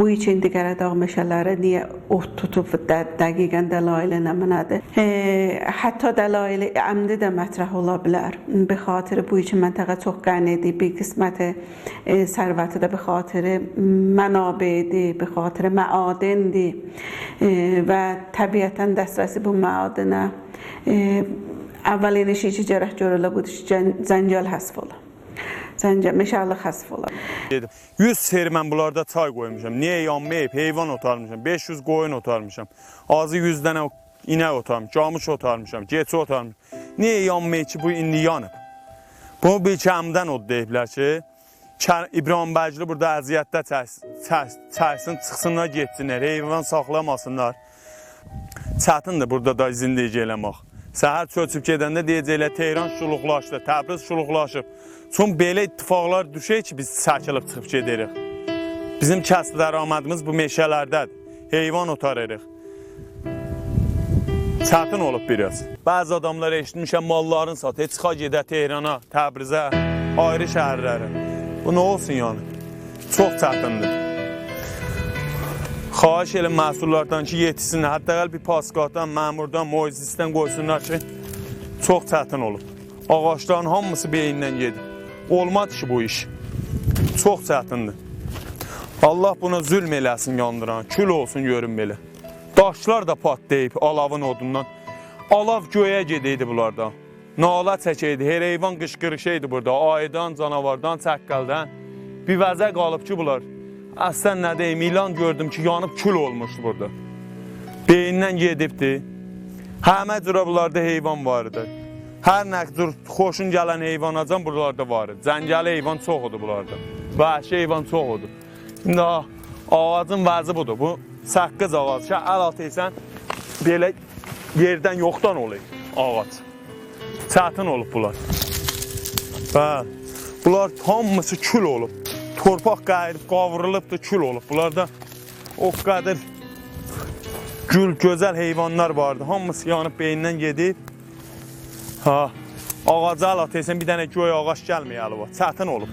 Bu için indi Qaradağ meşələri niyə od tutub dəqiqən dəlaili nədir? Hətta dəlaili əmdi də mətrəh ola bilər. به خاطر bu için məntəqə çox qənidir. Bir qisməti sərvəti də به خاطر mənabeidir, به خاطر məadindir və təbiətən dəstrəsi bu məadinə əvvəlin işi ki gərək görülə budur ki, zəncəl həsf ola. Zəncəl, meşəlik həsf ola. Dedim. 100 seri mən bunlarda çay qoymuşam. Niyə yanmayıb? Heyvan otarmışam. 500 qoyun otarmışam. Azı 100 dənə inək otarmışam, camış otarmışam, keçi otarmışam. Niyə yanmayıb ki, bu indi yanıb? Bunu bir kəmdən od deyiblər ki, İbrahim Bəyli burada əziyyətdə çəksin, çıxsınlar, getsinlər, heyvan saxlamasınlar. Çətindir burada da zindigi eləmək. Səhər çöçüb gedəndə deyəcəklər Tehran şuluqlaşdı, Təbriz şuluqlaşıb. Çünki belə ittifaqlar düşək ki, biz çəkilib çıxıb gedirik. Bizim kəsb dəramadımız bu meşələrdədir. Heyvan otarırıq. Çətin olub biraz. Bəzi adamlar eşitmişəm mallarını satır, çıxa gedə Tehrana, Təbrizə, ayrı şəhərlərə. Bu nə olsun yəni? Çox çətindir. Xahiş eləm məsullardan ki, yetişsinlər. Hətta bir pasqatdan, məmurdan, müizistdən qoysunlar ki, çox çətin olub. Ağacların hamısı beyindən gedib. Olmaz ki bu iş. Çox çətindir. Allah buna zülm eləsin yandıran. Kül olsun görün belə. Daşlar da patlayıb alavın odundan. Alav göyə gedeydi bunlardan. Nala çəkeydi, her heyvan qışqırışıydı burada. Ayıdan, canavardan, çəqqəldən. Bir vəzə qalıb ki bunlar. Əslən nə deyim, ilan gördüm ki, yanıb kül olmuşdu burada. Beyindən gedibdi. Həmə cürə bunlarda heyvan var idi. Hər nə cür xoşun gələn heyvanacan buralarda var idi. Cəngəli heyvan çox idi bunlarda. Vəhşi heyvan çox idi. İndi ağacın vəzi budur. Bu səqqız ağac ki, əl atırsan belə yerdən yoxdan olur ağac. Çətin olub bunlar. Bəli. Bunlar hamısı kül olub. Torpaq qayırıb, qavrılıbdır, kül olub. Bunlarda o qədər gül, gözəl heyvanlar vardı. Hamısı yanıb beyindən gedib. Ha, ağaca əl atırsan bir dənə göy ağac gəlmir əli var. Çətin olub.